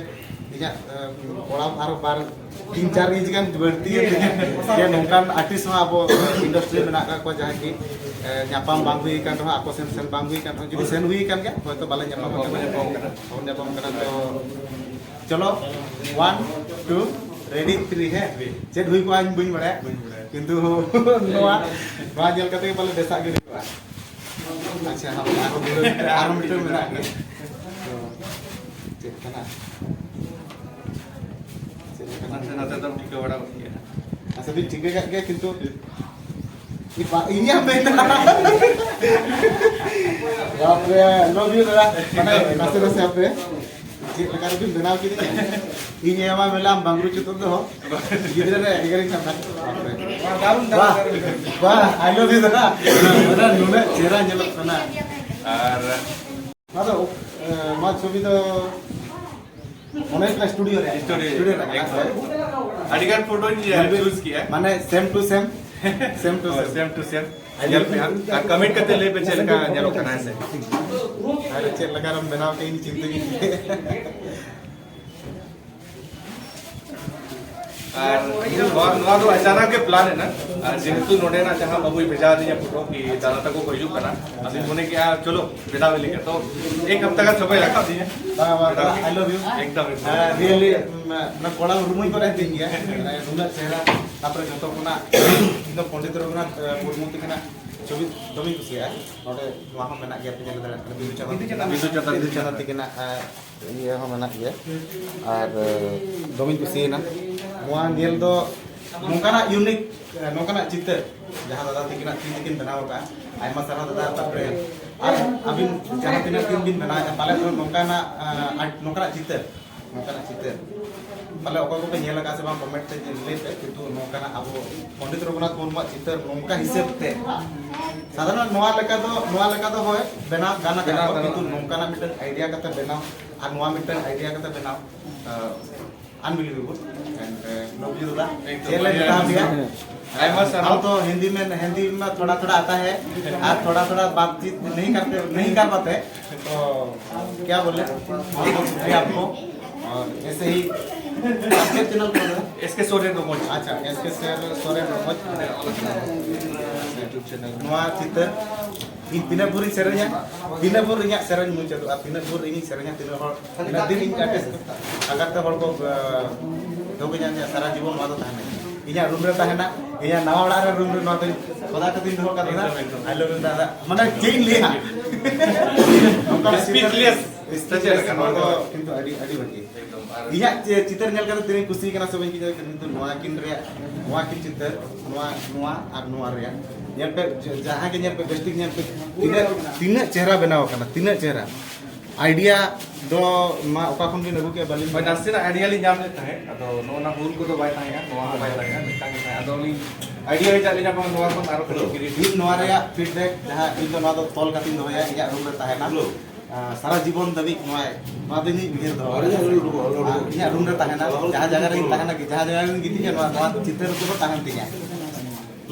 ᱤᱧᱟᱹᱜ, ᱮ, ᱠᱚᱲᱟᱢ ᱟᱨᱚ ᱵᱟᱨ ᱛᱤᱱ ᱪᱟᱨ ᱤᱧᱪᱤ ᱜᱟᱱ ᱵᱟᱹᱲᱛᱤ ᱮᱱ ᱛᱤᱧᱟ᱾ ᱡᱮ ᱱᱚᱝᱠᱟᱱ artist ᱦᱚᱸ ᱟᱵᱚ industry ᱨᱮ ᱢᱮᱱᱟᱜ ᱟᱠᱟᱫ ᱠᱚᱣᱟ, ᱡᱟᱦᱟᱸᱭ ᱠᱤ, ᱮ, ᱧᱟᱯᱟᱢ ᱵᱟᱝ ᱦᱩᱭ ᱟᱠᱟᱱ ᱨᱮᱦᱚᱸ, ᱟᱠᱚ ᱥᱮᱱ ᱥᱮᱱ ᱵᱟᱝ ᱦᱩᱭ ᱟᱠᱟᱱ ᱨᱮᱦᱚᱸ, ᱡᱩᱫᱤ ᱥᱮᱱ ᱦᱩᱭ ᱟᱠᱟᱱ ᱜᱮᱭᱟ, ᱦᱚᱭᱛᱳ ᱵᱟᱞᱮ ᱧᱟᱯᱟᱢ ᱵᱟᱵᱚᱱ ᱟᱠᱟᱱᱟ᱾ ᱧᱟᱯᱟᱢ ᱟᱠᱟᱱᱟ᱾ ᱵᱟᱵᱚᱱ ᱧᱟᱯᱟᱢ ᱟᱠᱟᱱᱟ᱾ ᱛᱚ ᱪᱚᱞᱚ, one, two, ready, three, ᱦᱮᱸ᱾ ᱪᱮᱫ ᱦᱩᱭ ᱠᱚᱜᱼᱟ ᱤᱧ ᱵᱟᱹᱧ ᱵᱟᱲᱟᱭᱟ, ᱵᱟᱹᱧ ᱵᱟᱲᱟᱭᱟ᱾ ᱠᱤᱱᱛᱩ ᱱᱚᱣᱟ, ᱱᱚᱣᱟ ᱧᱮᱞ ᱠᱟᱛᱮ ᱜᱮ ᱯᱟᱞᱮ ᱵᱮᱥᱟᱜ ᱜᱮ ᱦᱩᱭᱩᱜᱼᱟ᱾ ᱟᱪᱪᱷᱟ, ᱦᱟᱯᱮ ᱟᱨᱦᱚᱸ ᱫᱩᱲᱩᱵ ᱠᱟᱛᱮ ᱟᱨᱦᱚᱸ ᱢᱤᱫᱴᱟᱝ ᱢᱮᱱᱟᱜ ᱜᱮᱭᱟ᱾ ᱛᱚ, ᱪᱮᱫ ᱠᱟᱱᱟ? ᱪᱮᱫ ᱞᱮᱠᱟᱱᱟ? ᱱᱟᱥᱮ ᱱᱟᱥᱮ ᱫᱚᱢ ᱴᱷᱤᱠᱟᱹ ᱵᱟᱲᱟ ᱜᱚᱫ ᱜᱮᱭᱟ᱾ ᱟᱪᱪᱷᱟ, ᱵᱤᱱ ᱴᱷᱤᱠᱟᱹ ᱠᱟᱜ ᱜᱮᱭᱟ, ᱠᱤᱱᱛᱩ ᱤᱧ ᱵᱟ-, ᱤᱧᱟᱜ ᱢᱮᱱ ᱫᱚ ᱵᱟᱯᱨᱮ, love you ᱫᱟᱫᱟ᱾ ᱢᱟᱱᱮ, ᱱᱟᱥᱮ ᱱᱟᱥᱮ ᱦᱟᱯᱮ᱾ ᱪᱮᱫ ᱞᱮᱠᱟ ᱨᱮᱵᱤᱱ ᱵᱮᱱᱟᱣ ᱠᱤᱫᱤᱧᱟ? ᱤᱧ ᱮᱢᱟ ᱢᱮᱞᱟᱢ ᱵᱟᱝᱨᱩ ᱪᱩᱛᱩᱨ ᱫᱚ᱾ ᱜᱤᱫᱽᱨᱟᱹ ᱨᱮ ᱮᱜᱮᱨᱤᱧ ᱠᱟᱱ ᱛᱟᱦᱮᱸᱫ᱾ ᱵᱟᱯᱨᱮ᱾ ᱫᱟᱨᱩᱱ, ᱵᱟᱦ, ᱫᱟᱨᱩᱱ, ᱫᱟᱨᱩᱱ᱾ ᱵᱟᱦ, I love you ᱫᱟᱫᱟ᱾ ᱢᱟᱱᱮ ᱱᱩᱱᱟᱹᱜ ᱪᱮᱦᱨᱟ ᱧᱮᱞᱚᱜ ᱠᱟᱱᱟ᱾ ᱟᱨ ᱱᱚᱣᱟ ᱫᱚ, ᱮ, ᱱᱚᱣᱟ ᱪᱷᱚᱵᱤ ᱫᱚ ᱚᱱᱮ ᱚᱱᱠᱟ ᱥᱴᱩᱰᱤᱭᱳ ᱨᱮ, ᱥᱴᱩᱰᱤᱭᱳ ᱥᱴᱩᱰᱤᱭᱳ ᱨᱮ ᱨᱮ, ᱮᱠᱫᱚᱢ᱾ ᱟᱹᱰᱤ ᱜᱟᱱ ᱯᱷᱳᱴᱳᱧ ᱪᱩᱡᱽ ᱠᱮᱜᱼᱟ᱾ ᱢᱟᱱᱮ ᱥᱮᱢ ᱴᱩ ᱥᱮᱢ, ᱥᱮᱢ ᱴᱩ ᱦᱳᱭ, ᱥᱮᱢ᱾ ᱥᱮᱢ ᱴᱩ ᱥᱮᱢ᱾ ᱧᱮᱞ ᱯᱮ ᱦᱟᱸᱜ᱾ ᱟᱨ ᱠᱚᱢᱮᱱᱴ ᱠᱟᱛᱮ ᱞᱟᱹᱭ ᱯᱮ ᱪᱮᱫ ᱞᱮᱠᱟ ᱧᱮᱞᱚᱜ ᱠᱟᱱᱟ, ᱦᱮᱸ ᱥᱮ? ᱟᱨ ᱪᱮᱫ ᱞᱮᱠᱟ ᱨᱮᱢ ᱵᱮᱱᱟᱣ ᱠᱮᱫ ᱤᱧ ᱪᱤᱱᱛᱟᱹ ᱜᱤᱧ ᱟᱹᱭᱠᱟᱹᱣᱮᱫ᱾ ᱟᱨ ᱱᱚᱣᱟ, ᱱᱚᱣᱟ ᱫᱚ ᱟᱪᱟᱱᱟᱠ ᱜᱮ ᱯᱞᱟᱱ ᱮᱱᱟ᱾ ᱟᱨ ᱡᱮᱦᱮᱛᱩ ᱱᱚᱰᱮᱱᱟᱜ ᱡᱟᱦᱟᱸ ᱵᱟᱹᱵᱩᱭ ᱵᱷᱮᱡᱟ ᱟᱹᱫᱤᱧᱟ ᱯᱷᱳᱴᱳ ᱠᱤ ᱫᱟᱫᱟ ᱛᱟᱠᱚ ᱠᱚ ᱦᱤᱡᱩᱜ ᱠᱟᱱᱟ, ᱟᱫᱚᱧ ᱢᱚᱱᱮ ᱠᱮᱜᱼᱟ ᱪᱚᱞᱚ ᱵᱮᱱᱟᱣ ᱞᱮᱜᱮ᱾ ᱛᱚ ᱮᱠ ᱦᱟᱯᱛᱟ ᱜᱟᱱ ᱥᱚᱢᱚᱭ ᱞᱟᱜᱟᱣ ᱫᱤᱧᱟ᱾ ᱵᱟᱝ, ᱵᱟᱝ, ᱵᱮᱱᱟᱣ ᱫᱟᱫᱟ, ᱞᱟᱹᱜᱤᱫ᱾ I love you. ᱮᱠᱫᱚᱢ, ᱮᱠᱫᱚᱢ᱾ ᱦᱮᱸ, really, ᱢᱟᱱᱮ ᱠᱚᱲᱟ ᱦᱚᱲᱢᱚᱧ ᱠᱚᱨᱮ ᱛᱤᱧ ᱜᱮᱭᱟ᱾ ᱢᱟᱱᱮ ᱱᱩᱱᱟᱹᱜ ᱪᱮᱦᱨᱟ, ᱛᱟᱯᱚᱨᱮ ᱡᱚᱛᱚ ᱠᱷᱚᱱᱟᱜ ᱤᱧ ᱫᱚ ᱯᱚᱱᱰᱤᱛ ᱨᱚᱜᱷᱩᱱᱟᱛᱷ, ᱮ, ᱢᱩᱨᱢᱩ ᱛᱟᱹᱠᱤᱱᱟᱜ ᱪᱷᱚᱵᱤ ᱫᱚᱢᱮᱧ ᱠᱩᱥᱤᱭᱟᱜᱼᱟ᱾ ᱱᱚᱰᱮ ᱱᱚᱣᱟ ᱦᱚᱸ ᱢᱮᱱᱟᱜ ᱜᱮᱭᱟ, ᱯᱮ ᱧᱮᱞ ᱫᱟᱲᱮᱭᱟᱜ ᱠᱟᱱᱟ, ᱵᱤᱫᱩ ᱪᱟᱸᱫᱟᱱ ᱵᱤᱫᱩ ᱪᱟᱸᱫᱟᱱ᱾ ᱛᱟᱹᱠᱤᱱᱟᱜ, ᱵᱤᱫᱩ ᱪᱟᱸᱫᱟᱱ ᱛᱟᱹᱠᱤᱱᱟᱜ, ᱮ, ᱤᱭᱟᱹ ᱦᱚᱸ ᱢᱮᱱᱟᱜ ᱜᱮᱭᱟ᱾ ᱟᱨ, ᱮ, ᱫᱚᱢᱮᱧ ᱠᱩᱥᱤᱭᱮᱱᱟ᱾ ᱱᱚᱣᱟ ᱧᱮᱞ ᱫᱚ ᱱᱚᱝᱠᱟᱱᱟᱜ unique, ᱮ, ᱱᱚᱝᱠᱟᱱᱟᱜ ᱪᱤᱛᱟᱹᱨ ᱡᱟᱦᱟᱸ ᱫᱟᱫᱟ ᱛᱟᱹᱠᱤᱱᱟᱜ ᱛᱤ ᱛᱮᱠᱤᱱ ᱵᱮᱱᱟᱣ ᱟᱠᱟᱫᱼᱟ᱾ ᱟᱭᱢᱟ ᱥᱟᱨᱦᱟᱣ ᱫᱟᱫᱟ, ᱛᱟᱨᱯᱚᱨᱮ ᱟᱨ ᱟᱹᱵᱤᱱ ᱡᱟᱦᱟᱸ ᱛᱤᱱᱟᱹᱜ ᱴᱤᱢ ᱵᱤᱱ ᱵᱮᱱᱟᱣᱮᱫᱼᱟ, ᱯᱟᱞᱮᱫ ᱱᱚᱝᱠᱟᱱᱟᱜ, ᱮ, ᱱᱚᱝᱠᱟᱱᱟᱜ ᱪᱤᱛᱟᱹᱨ, ᱱᱚᱝᱠᱟᱱᱟᱜ ᱪᱤᱛᱟᱹᱨ ᱯᱟᱞᱮ ᱚᱠᱚᱭ ᱠᱚᱯᱮ ᱧᱮᱞ ᱟᱠᱟᱫ ᱥᱮ ᱵᱟᱝ, ᱠᱚᱢᱮᱱᱴ ᱛᱮ ᱞᱟᱹᱭ ᱯᱮ, ᱠᱤᱱᱛᱩ ᱱᱚᱝᱠᱟᱱᱟᱜ ᱟᱵᱚ ᱯᱚᱱᱰᱤᱛ ᱨᱚᱜᱷᱩᱱᱟᱛᱷ ᱢᱩᱨᱢᱩᱣᱟᱜ ᱪᱤᱛᱟᱹᱨ ᱱᱚᱝᱠᱟ ᱦᱤᱥᱟᱹᱵ ᱛᱮ, ᱥᱟᱫᱷᱟᱨᱚᱱ ᱱᱚᱣᱟ ᱞᱮᱠᱟ ᱫᱚ, ᱱᱚᱣᱟ ᱞᱮᱠᱟ ᱫᱚ ᱦᱳᱭ ᱵᱮᱱᱟᱣ ᱜᱟᱱ ᱟᱠᱟᱫ ᱵᱮᱱᱟᱣ ᱠᱚ, ᱜᱟᱱᱚᱜᱼᱟ᱾ ᱠᱤᱱᱛᱩ ᱱᱚᱝᱠᱟᱱᱟᱜ ᱢᱤᱫᱴᱮᱱ ᱟᱭᱰᱤᱭᱟ ᱠᱟᱛᱮ ᱵᱮᱱᱟᱣ ᱟᱨ ᱱᱚᱣᱟ ᱢᱤᱫᱴᱮᱱ ᱟᱭᱰᱤᱭᱟ ᱠᱟᱛᱮ ᱵᱮᱱᱟᱣ, ᱟᱸ, unbelievable. And, uh, love you ᱫᱟᱫᱟ᱾ ᱮᱠᱫᱚᱢ᱾ ᱪᱮᱫ ᱞᱮ ᱢᱮᱛᱟᱢ ᱜᱮᱭᱟ? ᱟᱭᱢᱟ ᱥᱟᱨᱦᱟᱣ᱾ हम तो हिंदी में, हिंदी में थोड़ा थोड़ा आता है और थोड़ा थोड़ा बातचीत नहीं करते, नहीं कर पाते, तो क्या बोले, बहुत बहुत शुक्रिया आपको। और ऐसे ही आपके चैनल को, एस के सोरेन रमोज। अच्छा, एस के सोरेन रमोज। YouTube channel. ᱱᱚᱣᱟ ᱪᱤᱛᱟᱹᱨ ᱤᱧ ᱛᱤᱱᱟᱹᱜ ᱵᱷᱳᱨᱤᱧ ᱥᱮᱨᱮᱧᱟ, ᱛᱤᱱᱟᱹᱜ ᱵᱷᱳᱨ ᱤᱧᱟᱹᱜ ᱥᱮᱨᱮᱧ ᱢᱩᱪᱟᱹᱫᱚᱜᱼᱟ, ᱛᱤᱱᱟᱹᱜ ᱵᱷᱳᱨ ᱤᱧᱤᱧ ᱥᱮᱨᱮᱧᱟ, ᱛᱤᱱᱟᱹᱜ ᱦᱚᱲ, ᱛᱤᱱᱟᱹᱜ ᱫᱤᱱ ᱤᱧ ᱟᱨᱴᱤᱥᱴ ᱟᱜᱟᱨ ᱛᱮ ᱦᱚᱲ ᱠᱚ, ᱟ, ᱫᱚᱦᱚ ᱠᱟᱹᱧᱟ, ᱤᱧᱟᱹᱜ ᱥᱟᱨᱟ ᱡᱤᱵᱚᱱ ᱱᱚᱣᱟ ᱫᱚ ᱛᱟᱦᱮᱱᱟ᱾ ᱤᱧᱟᱹᱜ ᱨᱩᱢ ᱨᱮ ᱛᱟᱦᱮᱱᱟ, ᱤᱧᱟᱹᱜ ᱱᱟᱣᱟ ᱚᱲᱟᱜ ᱨᱮ ᱨᱩᱢ ᱨᱮ ᱱᱚᱣᱟ ᱫᱚᱧ ᱠᱷᱚᱫᱟ ᱠᱟᱛᱮᱧ ᱫᱚᱦᱚ ᱠᱟᱫᱟ᱾ ᱮᱠᱫᱚᱢ, ᱮᱠᱫᱚᱢ᱾ I love you ᱫᱟᱫᱟ, ᱢᱟᱱᱮ ᱪᱮᱫ ᱤᱧ ᱞᱟᱹᱭᱟ? ᱱᱚᱝᱠᱟ speechless᱾ Speechless ᱥᱮ ᱪᱮᱫ ᱞᱮᱠᱟ ᱱᱚᱣᱟ ᱱᱚᱣᱟ ᱫᱚ? ᱫᱚ ᱠᱤᱱᱛᱩ ᱟᱹᱰᱤ, ᱟᱹᱰᱤ ᱵᱷᱟᱹᱜᱤ᱾ ᱮᱠᱫᱚᱢ, ᱟᱨ ᱤᱧᱟᱹᱜ ᱪᱮ-, ᱪᱤᱛᱟᱹᱨ ᱧᱮᱞ ᱠᱟᱛᱮ ᱛᱤᱱᱟᱹᱜ ᱠᱩᱥᱤ ᱠᱟᱱᱟ ᱥᱮ ᱵᱟᱹᱧ ᱠᱩᱥᱤ ᱠᱟᱱᱟ, ᱠᱤᱱᱛᱩ ᱱᱚᱣᱟ ᱠᱤᱱ ᱨᱮᱭᱟᱜ, ᱱᱚᱣᱟ ᱠᱤᱱ ᱪᱤᱛᱟᱹᱨ, ᱱᱚᱣᱟ, ᱱᱚᱣᱟ ᱟᱨ ᱱᱚᱣᱟ ᱨᱮᱭᱟᱜ ᱧᱮᱞ ᱯᱮ, ᱡ-, ᱡᱟᱦᱟᱸ ᱜᱮ ᱧᱮᱞ ᱯᱮ, ᱵᱮᱥᱴᱷᱤᱠ ᱧᱮᱞ ᱯᱮ, ᱛᱤᱱᱟᱹᱜ, ᱛᱤᱱᱟᱹᱜ ᱪᱮᱦᱨᱟ ᱵᱮᱱᱟᱣ ᱟᱠᱟᱱᱟ, ᱛᱤᱱᱟᱹᱜ ᱪᱮᱦᱨᱟ᱾ ᱟᱭᱰᱤᱭᱟ ᱫᱚ ᱢᱟ ᱚᱠᱟ ᱠᱷᱚᱱ ᱵᱤᱱ ᱟᱹᱜᱩ ᱠᱮᱫᱼᱟ, ᱵᱟᱹᱞᱤᱧ ᱦᱳᱭ, ᱱᱟᱥᱮᱱᱟᱜ ᱟᱭᱰᱤᱭᱟ ᱞᱤᱧ ᱧᱟᱢ ᱞᱮᱫ ᱛᱟᱦᱮᱸᱫ, ᱟᱫᱚ ᱱᱚᱜᱼᱚ ᱱᱟ ᱦᱩᱞ ᱠᱚᱫᱚ ᱵᱟᱭ ᱛᱟᱦᱮᱸ ᱠᱟᱱᱟ, ᱱᱚᱣᱟ ᱦᱚᱸ ᱵᱟᱭ ᱛᱟᱦᱮᱸ ᱠᱟᱱᱟ, ᱢᱤᱫᱴᱟᱝ ᱜᱮ ᱛᱟᱦᱮᱸ᱾ ᱟᱫᱚ ᱞᱤᱧ ᱟᱭᱰᱤᱭᱟ ᱦᱮᱡ ᱟᱫ ᱞᱤᱧᱟ, ᱵᱟᱝ, ᱱᱚᱣᱟ ᱠᱷᱚᱱ ᱟᱨᱚ ᱠᱟᱹᱴᱤᱡ ᱠᱨᱤᱭᱮᱴᱤᱵᱷ᱾ ᱤᱧ ᱱᱚᱣᱟ ᱨᱮᱭᱟᱜ ᱯᱷᱤᱰᱵᱮᱠ ᱡᱟᱦᱟᱸ, ᱤᱧ ᱫᱚ ᱱᱚᱣᱟ ᱫᱚ ᱛᱚᱞ ᱠᱟᱛᱮᱧ ᱫᱚᱦᱚᱭᱟ, ᱤᱧᱟᱹᱜ ᱨᱩᱢ ᱨᱮ ᱛᱟᱦᱮᱱᱟ᱾ ᱥᱟᱨᱟ ᱡᱤᱵᱚᱱ ᱫᱷᱟᱹᱵᱤᱡ ᱱᱚᱣᱟ ᱱᱚᱣᱟ ᱫᱚ ᱤᱧᱤᱧ ᱩᱭᱦᱟᱹᱨ ᱫᱚᱦᱚ ᱠᱟᱜᱼᱟ᱾ ᱟᱨ ᱤᱧᱟᱹᱜ ᱨᱩᱢ ᱨᱮ ᱛᱟᱦᱮᱱᱟ, ᱡᱟᱦᱟᱸ ᱡᱟᱭᱜᱟ ᱨᱮᱧ ᱛᱟᱦᱮᱱᱟ, ᱡᱟᱦᱟᱸ ᱡᱟᱭᱜᱟ ᱨᱮᱧ ᱜᱤᱛᱤᱡᱟ, ᱱᱚᱣᱟ ᱱᱚᱣᱟ ᱪᱤᱛᱟᱹᱨ ᱠᱚᱫᱚ ᱛᱟᱦᱮᱱ ᱛᱤᱧᱟ᱾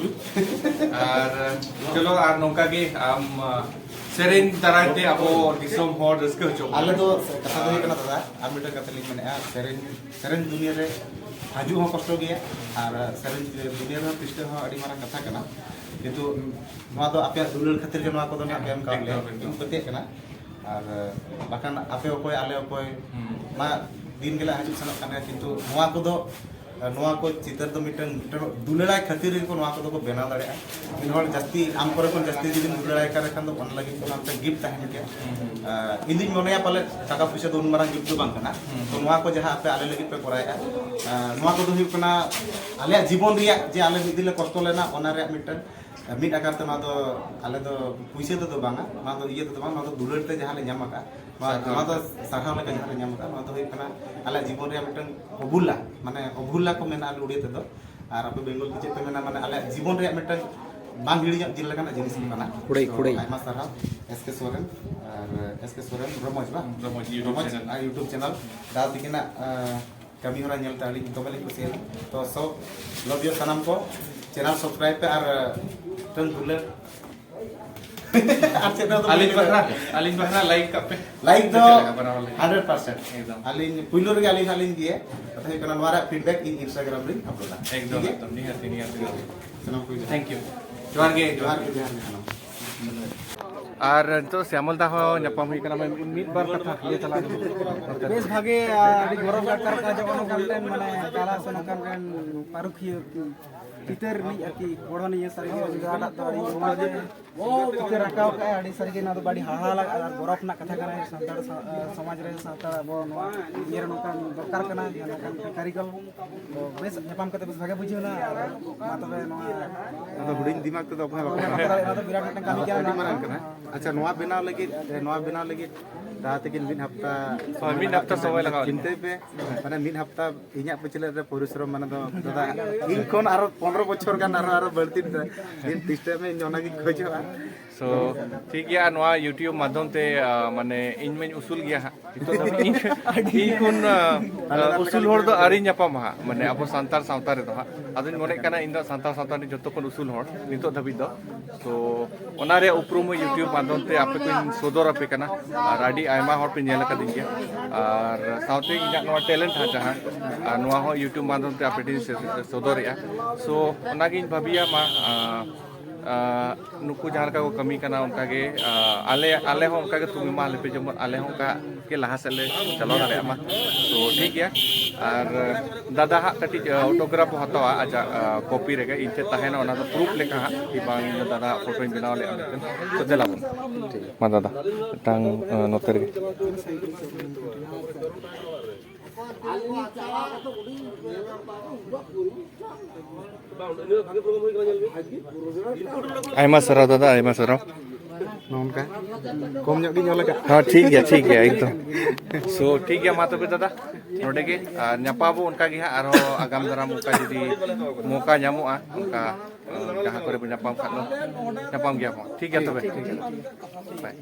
ᱟᱨ ᱪᱚᱞᱚ, ᱟᱨ ᱱᱚᱝᱠᱟ ᱜᱮ ᱟᱢ ᱥᱮᱨᱮᱧ ᱫᱟᱨᱟᱭ ᱛᱮ ᱟᱵᱚ ᱫᱤᱥᱚᱢ ᱦᱚᱲ ᱨᱟᱹᱥᱠᱟᱹ ᱦᱚᱪᱚ ᱠᱚᱢ᱾ ᱟᱞᱮ ᱫᱚ ᱠᱟᱛᱷᱟ ᱫᱚ ᱦᱩᱭᱩᱜ ᱠᱟᱱᱟ ᱫᱟᱫᱟ, ᱟᱨ ᱢᱤᱫᱴᱟᱝ ᱠᱟᱛᱷᱟ ᱞᱤᱧ ᱢᱮᱱᱮᱫᱼᱟ, ᱥᱮᱨᱮᱧ ᱥᱮᱨᱮᱧ ᱫᱩᱱᱤᱭᱟᱹ ᱨᱮ ᱦᱤᱡᱩᱜ ᱦᱚᱸ ᱠᱚᱥᱴᱚ ᱜᱮᱭᱟ, ᱟᱨ ᱥᱮᱨᱮᱧ ᱫᱩᱱᱤᱭᱟᱹ ᱨᱮᱦᱚᱸ ᱯᱤᱥᱴᱟᱹ ᱦᱚᱸ ᱟᱹᱰᱤ ᱢᱟᱨᱟᱝ ᱠᱟᱛᱷᱟ ᱠᱟᱱᱟ᱾ ᱠᱤᱱᱛᱩ ᱱᱚᱣᱟ ᱫᱚ ᱟᱯᱮᱭᱟᱜ ᱫᱩᱞᱟᱹᱲ ᱠᱷᱟᱹᱛᱤᱨ ᱜᱮ ᱱᱚᱣᱟ ᱠᱚᱫᱚ ᱱᱟᱦᱟᱜ ᱯᱮ ᱮᱢ ᱠᱟᱣᱟᱫ ᱞᱮᱭᱟ᱾ ᱮᱠᱫᱚᱢ, ᱮᱠᱫᱚᱢ᱾ ᱤᱧ ᱯᱟᱹᱛᱭᱟᱹᱜ ᱠᱟᱱᱟ᱾ ᱟᱨ ᱵᱟᱠᱷᱟᱱ ᱟᱯᱮ ᱚᱠᱚᱭ, ᱟᱞᱮ ᱚᱠᱚᱭ, ᱦᱩᱸ᱾ ᱚᱱᱟ ᱫᱤᱱ ᱜᱮᱞᱮ ᱦᱤᱡᱩᱜ ᱥᱮᱱᱚᱜ ᱠᱟᱱ ᱜᱮᱭᱟ, ᱠᱤᱱᱛᱩ ᱱᱚᱣᱟ ᱠᱚᱫᱚ, ᱱᱚᱣᱟ ᱠᱚ ᱪᱤᱛᱟᱹᱨ ᱫᱚ ᱢᱤᱫᱴᱟᱝ, ᱢᱤᱫᱴᱟᱝ ᱫᱩᱞᱟᱹᱲᱟᱭ ᱠᱷᱟᱹᱛᱤᱨ ᱜᱮᱠᱚ ᱱᱚᱣᱟ ᱠᱚᱫᱚ ᱠᱚ ᱵᱮᱱᱟᱣ ᱫᱟᱲᱮᱭᱟᱜᱼᱟ᱾ ᱢᱤᱫ ᱦᱚᱲ ᱡᱟᱹᱥᱛᱤ, ᱟᱢ ᱠᱚᱨᱮ ᱠᱷᱚᱱ ᱡᱟᱹᱥᱛᱤ ᱡᱩᱫᱤᱢ ᱫᱩᱞᱟᱹᱲᱟᱭ ᱠᱟᱱ ᱠᱷᱟᱱ ᱫᱚ ᱚᱱᱟ ᱞᱟᱹᱜᱤᱫ ᱚᱱᱟ ᱢᱤᱫᱴᱟᱝ ᱜᱤᱯᱷᱴ ᱛᱟᱦᱮᱱ ᱜᱮᱭᱟ᱾ ᱦᱩᱸ᱾ ᱟᱨ ᱤᱧ ᱫᱩᱧ ᱢᱚᱱᱮᱭᱟ ᱯᱟᱞᱮ ᱴᱟᱠᱟ ᱯᱩᱭᱥᱟᱹ ᱫᱚ ᱩᱱ ᱢᱟᱨᱟᱝ ᱜᱤᱯᱷᱴ ᱫᱚ ᱵᱟᱝ ᱠᱟᱱᱟ᱾ ᱦᱩᱸ᱾ ᱛᱚ ᱱᱚᱣᱟ ᱠᱚ ᱡᱟᱦᱟᱸ ᱟᱯᱮ ᱟᱞᱮ ᱞᱟᱹᱜᱤᱫ ᱯᱮ ᱠᱚᱨᱟᱣᱮᱫᱼᱟ, ᱟᱨ ᱱᱚᱣᱟ ᱠᱚᱫᱚ ᱦᱩᱭᱩᱜ ᱠᱟᱱᱟ ᱟᱞᱮᱭᱟᱜ ᱡᱤᱵᱚᱱ ᱨᱮᱭᱟᱜ, ᱡᱮ ᱟᱞᱮ ᱢᱤᱫ ᱫᱤᱱ ᱞᱮ ᱠᱚᱥᱴᱚ ᱞᱮᱱᱟ, ᱚᱱᱟ ᱨᱮᱭᱟᱜ ᱢᱤᱫᱴᱟᱝ ᱢᱤᱫ ᱟᱠᱟᱨ ᱛᱮ ᱱᱚᱣᱟ ᱫᱚ ᱟᱞᱮ ᱫᱚ ᱯᱩᱭᱥᱟᱹ ᱛᱮᱫᱚ ᱵᱟᱝᱟ, ᱱᱚᱣᱟ ᱫᱚ ᱤᱭᱟᱹ ᱛᱮᱫᱚ ᱵᱟᱝ, ᱱᱚᱣᱟ ᱫᱚ ᱫᱩᱞᱟᱹᱲ ᱛᱮ ᱡᱟᱦᱟᱸ ᱞᱮ ᱧᱟᱢ ᱟᱠᱟᱫ, ᱱᱚᱣᱟ, ᱥᱟᱨᱦᱟᱣ᱾ ᱱᱚᱣᱟ ᱫᱚ ᱥᱟᱨᱦᱟᱣ ᱞᱮᱠᱟ ᱡᱟᱦᱟᱸ ᱞᱮ ᱧᱟᱢ ᱟᱠᱟᱫ, ᱱᱚᱣᱟ ᱫᱚ ᱦᱩᱭᱩᱜ ᱠᱟᱱᱟ ᱟᱞᱮᱭᱟᱜ ᱡᱤᱵᱚᱱ ᱨᱮᱭᱟᱜ ᱢᱤᱫᱴᱟᱝ ᱚᱵᱷᱩᱞᱟ, ᱢᱟᱱᱮ ᱚᱵᱷᱩᱞᱟ ᱠᱚ ᱢᱮᱱᱟ ᱟᱞᱮ ᱩᱲᱤᱭᱟ ᱛᱮᱫᱚ, ᱟᱨ ᱟᱯᱮ ᱵᱮᱝᱜᱚᱞ ᱛᱮ ᱪᱮᱫ ᱯᱮ ᱢᱮᱱᱟ, ᱢᱟᱱᱮ ᱟᱞᱮᱭᱟᱜ ᱡᱤᱵᱚᱱ ᱨᱮᱭᱟᱜ ᱢᱤᱫᱴᱟᱝ ᱵᱟᱝ ᱦᱤᱲᱤᱧᱚᱜ ᱡᱤᱞ ᱞᱮᱠᱟᱱᱟᱜ ᱡᱤᱱᱤᱥ ᱠᱟᱱᱟ᱾ ᱠᱩᱲᱟᱹᱭ, ᱛᱚ, ᱠᱩᱲᱟᱹᱭ᱾ ᱟᱭᱢᱟ ᱥᱟᱨᱦᱟᱣ ᱮᱥ ᱠᱮ ᱥᱚᱨᱮᱱ ᱟᱨ ᱮᱥ ᱠᱮ ᱥᱚᱨᱮᱱ ᱨᱚᱢᱚᱡᱽ ᱵᱟᱝ? ᱨᱚᱢᱚᱡᱽ YouTube ᱨᱚᱢᱚᱡᱽ channel᱾ ᱟᱨ YouTube channel ᱫᱟᱫᱟ ᱛᱤᱠᱤᱱᱟᱜ, ᱟᱸ, ᱠᱟᱹᱢᱤ ᱦᱚᱨᱟ ᱧᱮᱞᱛᱮ ᱟᱹᱞᱤᱧ ᱫᱚᱢᱮ ᱞᱤᱧ ᱠᱩᱥᱤᱭᱟᱫᱟ᱾ ᱛᱚ, so, love you ᱥᱟᱱᱟᱢ ᱠᱚ, channel subscribe ᱯᱮ ᱟᱨ, ᱟᱸ, ᱢᱤᱫᱴᱟᱝ ᱫᱩᱞᱟᱹᱲ᱾ ᱟᱨ ᱪᱮᱫ ᱦᱚᱸ ᱟᱹᱞᱤᱧ ᱵᱟᱹᱞᱤᱧ ᱯᱟᱦᱴᱟ, ᱢᱮᱱᱟ᱾ ᱟᱹᱞᱤᱧ ᱯᱟᱦᱴᱟ like ᱠᱟᱜ ᱯᱮ᱾ Like ᱫᱚ ᱪᱮᱫ ᱞᱮᱠᱟ ᱵᱟᱱᱟᱣ ᱞᱟᱹᱜᱤᱫ? Hundred percent᱾ ᱮᱠᱫᱚᱢ᱾ ᱟᱹᱞᱤᱧ ᱯᱩᱭᱞᱩ ᱨᱮᱜᱮ ᱟᱹᱞᱤᱧ ᱦᱟᱸᱜ ᱞᱤᱧ ᱤᱫᱤᱭᱟ᱾ ᱠᱟᱛᱷᱟ ᱦᱩᱭᱩᱜ ᱠᱟᱱᱟ, ᱱᱚᱣᱟ ᱨᱮᱭᱟᱜ feedback ᱤᱧ Instagram ᱨᱤᱧ uploadᱟ᱾ ᱮᱠᱫᱚᱢ, ᱴᱷᱤᱠ ᱜᱮᱭᱟ? ᱮᱠᱫᱚᱢ, ᱱᱤᱦᱟᱹᱛᱤ, ᱱᱤᱦᱟᱹᱛᱤ᱾ ᱥᱟᱱᱟᱢ ᱠᱚ ᱡᱚᱦᱟᱨ᱾ Thank you᱾ ᱡᱚᱦᱟᱨ ᱜᱮ, ᱡᱚᱦᱟᱨ ᱡᱚᱦᱟᱨ ᱜᱮ᱾ ᱜᱮ, ᱡᱚᱦᱟᱨ ᱜᱮ ᱥᱟᱱᱟᱢ᱾ ᱟᱨ ᱱᱤᱛᱚᱜ ᱥᱮᱢᱚᱞ ᱫᱟ ᱦᱚᱸ ᱧᱟᱯᱟᱢ ᱦᱩᱭ ᱠᱟᱱᱟ, ᱢᱤᱫ ᱵᱟᱨ ᱠᱟᱛᱷᱟ ᱞᱟᱹᱭ ᱛᱟᱞᱟᱝ ᱢᱮ᱾ ᱵᱮᱥ ᱵᱷᱟᱜᱮ, ᱟᱹᱰᱤ ᱜᱚᱨᱚᱵᱽ ᱟᱴᱠᱟᱨᱚᱜ ᱠᱟᱱᱟ ᱡᱮ ᱱᱚᱜᱼᱚ ᱱᱚᱝᱠᱟᱱ ᱢᱤᱫᱴᱮᱱ, ᱢᱟᱱᱮ, ᱠᱟᱞᱟ ᱥᱮ ᱱᱚᱝᱠᱟᱱ ᱢᱤᱫᱴᱮᱱ ᱯᱟᱹᱨᱩᱠᱷᱤᱭᱟᱹ ᱪᱤᱛᱟᱹᱨ ᱨᱤᱱᱤᱡ ᱟᱨᱠᱤ ᱜᱚᱲᱦᱚᱱᱤᱭᱟᱹ ᱥᱟᱹᱨᱤ ᱜᱮ ᱡᱟᱦᱟᱸᱴᱟᱜ ᱫᱚ ᱟᱹᱰᱤ ᱢᱚᱡᱽ ᱮ ᱪᱤᱛᱟᱹᱨ ᱟᱸᱠᱟᱣ ᱠᱟᱜᱼᱟᱭ, ᱟᱹᱰᱤ ᱥᱟᱹᱨᱤ ᱜᱮ ᱱᱚᱣᱟ ᱫᱚ ᱟᱹᱰᱤ ᱦᱟᱦᱟᱲᱟ ᱞᱟᱜᱟᱜᱼᱟ ᱟᱨ ᱜᱚᱨᱚᱵᱽ ᱨᱮᱱᱟᱜ ᱠᱟᱛᱷᱟ ᱠᱟᱱᱟ ᱥᱟᱱᱛᱟᱲ ᱥᱟ-, ᱥᱚᱢᱟᱡᱽ ᱨᱮ, ᱥᱟᱱᱛᱟᱲ ᱟᱵᱚ ᱱᱚᱣᱟ ᱤᱭᱟᱹ ᱨᱮ ᱱᱚᱝᱠᱟᱱ ᱫᱚᱨᱠᱟᱨ ᱠᱟᱱᱟ, ᱡᱟᱦᱟᱸ ᱱᱚᱝᱠᱟᱱ ᱠᱟᱹᱨᱤᱜᱚᱞ᱾ ᱛᱚ ᱵᱮᱥ ᱧᱟᱯᱟᱢ ᱠᱟᱛᱮ ᱵᱮᱥ ᱵᱷᱟᱜᱮ ᱵᱩᱡᱷᱟᱹᱣ ᱮᱱᱟ᱾ ᱟᱨ ᱢᱟ ᱛᱚᱵᱮ ᱱᱚᱣᱟ ᱟᱫᱚ ᱦᱩᱰᱤᱧ ᱫᱤᱢᱟᱜᱽ ᱛᱮᱫᱚ ᱚᱠᱚᱭ ᱦᱚᱸ ᱵᱟᱠᱚ ᱱᱚᱣᱟ ᱵᱮᱱᱟᱣ ᱫᱟᱲᱮᱭᱟᱜᱼᱟ, ᱱᱚᱣᱟ ᱫᱚ ᱵᱤᱨᱟᱴ ᱢᱤᱫᱴᱟᱝ ᱠᱟᱹᱢᱤ ᱠᱟᱱᱟ᱾ ᱟᱹᱰᱤ ᱢᱟᱨᱟᱝ ᱠᱟᱱᱟ᱾ ᱟᱪᱪᱷᱟ, ᱱᱚᱣᱟ ᱵᱮᱱᱟᱣ ᱞᱟᱹᱜᱤᱫ, ᱱᱚᱣᱟ ᱵᱮᱱᱟᱣ ᱞᱟᱹᱜᱤᱫ ᱫᱟᱫᱟ ᱛᱟᱹᱠᱤᱱ ᱢᱤᱫ ᱦᱟᱯᱛᱟ ᱦᱳᱭ, ᱢᱤᱫ ᱦᱟᱯᱛᱟ ᱥᱚᱢᱚᱭ ᱞᱟᱜᱟᱣ ᱞᱮᱱᱟ᱾ ᱪᱤᱱᱛᱟᱹᱭ ᱯᱮ, ᱢᱟᱱᱮ ᱢᱤᱫ ᱦᱟᱯᱛᱟ ᱤᱧᱟᱹᱜ ᱯᱟᱹᱪᱷᱞᱟᱹ ᱨᱮ ᱯᱚᱨᱤᱥᱨᱚᱢ, ᱢᱟᱱᱮ ᱫᱚ ᱫᱟᱫᱟ, ᱤᱧ ᱠᱷᱚᱱ ᱟᱨᱚ ᱯᱚᱱᱨᱚ ᱵᱚᱪᱷᱚᱨ ᱜᱟᱱ ᱟᱨᱚ, ᱟᱨᱚ ᱵᱟᱹᱲᱛᱤ ᱫᱤᱱ ᱛᱤᱥᱴᱟᱹ ᱢᱮ, ᱤᱧ ᱚᱱᱟᱜᱤᱧ ᱠᱷᱚᱡᱚᱜᱼᱟ᱾ ᱛᱚ ᱴᱷᱤᱠ ᱜᱮᱭᱟ, ᱱᱚᱣᱟ YouTube ᱢᱟᱫᱽᱫᱷᱚᱢ ᱛᱮ ᱟ, ᱢᱟᱱᱮ ᱤᱧ ᱢᱟᱧ ᱩᱥᱩᱞ ᱜᱮᱭᱟ ᱦᱟᱸᱜ᱾ ᱱᱤᱛᱚᱜ ᱫᱷᱟᱹᱵᱤᱡ ᱤᱧ ᱤᱧ ᱠᱷᱚᱱ ᱟ, ᱟ, ᱩᱥᱩᱞ ᱦᱚᱲ ᱫᱚ ᱟᱹᱣᱨᱤᱧ ᱧᱟᱯᱟᱢᱟ ᱦᱟᱸᱜ, ᱢᱟᱱᱮ ᱟᱵᱚ ᱥᱟᱱᱛᱟᱲ ᱥᱟᱶᱛᱟ ᱨᱮᱫᱚ ᱦᱟᱸᱜ᱾ ᱟᱫᱚᱧ ᱢᱚᱱᱮᱜ ᱠᱟᱱᱟ ᱤᱧ ᱫᱚ ᱥᱟᱱᱛᱟᱲ ᱥᱟᱶᱛᱟ ᱨᱤᱱ ᱡᱚᱛᱚ ᱠᱷᱚᱱ ᱩᱥᱩᱞ ᱦᱚᱲ ᱱᱤᱛᱚᱜ ᱫᱷᱟᱹᱵᱤᱡ ᱫᱚ᱾ ᱛᱚ ᱚᱱᱟ ᱨᱮᱭᱟᱜ ᱩᱯᱨᱩᱢ ᱦᱚᱸ YouTube ᱢᱟᱫᱽᱫᱷᱚᱢ ᱛᱮ ᱟᱯᱮ ᱠᱚᱧ ᱥᱚᱫᱚᱨ ᱟᱯᱮ ᱠᱟᱱᱟ᱾ ᱟᱨ ᱟᱹᱰᱤ ᱟᱭᱢᱟ ᱦᱚᱲ ᱯᱮ ᱧᱮᱞ ᱟᱠᱟᱫᱤᱧ ᱜᱮᱭᱟ᱾ ᱟᱨ ᱥᱟᱶᱛᱮ ᱤᱧᱟᱹᱜ ᱱᱚᱣᱟ ᱴᱮᱞᱮᱱᱴ ᱦᱟᱸᱜ ᱡᱟᱦᱟᱸ, ᱟᱨ ᱱᱚᱣᱟ ᱦᱚᱸ YouTube ᱢᱟᱫᱽᱫᱷᱚᱢ ᱛᱮ ᱟᱯᱮ ᱴᱷᱮᱱ ᱥᱚᱫᱚᱨᱮᱜᱼᱟ᱾ ᱥᱳ ᱚᱱᱟᱜᱤᱧ ᱵᱷᱟᱹᱵᱤᱭᱟ ᱢᱟ, ᱟ, ᱟ, ᱱᱩᱠᱩ ᱡᱟᱦᱟᱸ ᱞᱮᱠᱟ ᱠᱚ ᱠᱟᱹᱢᱤ ᱠᱟᱱᱟ ᱚᱱᱠᱟᱜᱮ, ᱟ, ᱟᱞᱮ ᱟᱞᱮ ᱦᱚᱸ ᱚᱱᱠᱟᱜᱮ ᱛᱷᱩᱢ ᱮᱢᱟ ᱞᱮᱯᱮ, ᱡᱮᱢᱚᱱ ᱟᱞᱮ ᱦᱚᱸ ᱚᱱᱠᱟ ᱜᱮ ᱞᱟᱦᱟ ᱥᱮᱫ ᱞᱮ ᱪᱟᱞᱟᱣ ᱫᱟᱲᱮᱭᱟᱜ ᱢᱟ᱾ ᱛᱚ ᱴᱷᱤᱠ ᱜᱮᱭᱟ᱾ ᱟᱨ ᱫᱟᱫᱟ ᱦᱟᱸᱜ ᱠᱟᱹᱴᱤᱡ ᱚᱴᱳᱜᱨᱟᱯ ᱵᱚ ᱦᱟᱛᱟᱣᱟ ᱟᱡᱟᱜ ᱠᱚᱯᱤ ᱨᱮᱜᱮ, ᱤᱧ ᱴᱷᱮᱱ ᱛᱟᱦᱮᱱᱟ ᱚᱱᱟ ᱫᱚ ᱯᱨᱩᱯ ᱞᱮᱠᱟ ᱦᱟᱸᱜ, ᱠᱤ ᱵᱟᱝ ᱤᱧ ᱫᱚ ᱫᱟᱫᱟ ᱦᱟᱸᱜ ᱯᱷᱳᱴᱳᱧ ᱵᱮᱱᱟᱣ ᱞᱮᱫᱼᱟ ᱢᱮᱱᱛᱮ᱾ ᱛᱚ ᱫᱮᱞᱟ ᱵᱚᱱ᱾ ᱢᱟ ᱫᱟᱫᱟ, ᱢᱤᱫᱴᱟᱝ ᱱᱚᱛᱮ ᱨᱮᱜᱮ᱾ ᱟᱭᱢᱟ ᱥᱟᱨᱦᱟᱣ ᱫᱟᱫᱟ, ᱟᱭᱢᱟ ᱥᱟᱨᱦᱟᱣ᱾ ᱱᱚᱝᱠᱟ ᱠᱚᱢ ᱧᱚᱜ ᱜᱤᱧ ᱚᱞ ᱟᱠᱟᱫ᱾ ᱦᱚᱸ ᱴᱷᱤᱠ ᱜᱮᱭᱟ, ᱴᱷᱤᱠ ᱜᱮᱭᱟ ᱮᱠᱫᱚᱢ᱾ ᱥᱳ ᱴᱷᱤᱠ ᱜᱮᱭᱟ, ᱢᱟ ᱛᱚᱵᱮ ᱫᱟᱫᱟ ᱱᱚᱰᱮ ᱜᱮ, ᱟᱨ ᱧᱟᱯᱟᱢ ᱟᱵᱚ ᱚᱱᱠᱟ ᱜᱮ ᱦᱟᱸᱜ ᱟᱨᱦᱚᱸ ᱟᱜᱟᱢ ᱫᱟᱨᱟᱢ ᱚᱱᱠᱟ ᱡᱩᱫᱤ ᱢᱚᱠᱟ ᱧᱟᱢᱚᱜᱼᱟ ᱚᱱᱠᱟ, ᱡᱟᱦᱟᱸ ᱠᱚᱨᱮ ᱵᱚᱱ ᱧᱟᱯᱟᱢ ᱠᱷᱟᱱ ᱫᱚ ᱧᱟᱯᱟᱢ ᱜᱮᱭᱟ ᱵᱚᱱ᱾ ᱴᱷᱤᱠ ᱜᱮᱭᱟ ᱛᱚᱵᱮ᱾ ᱵᱟᱭ᱾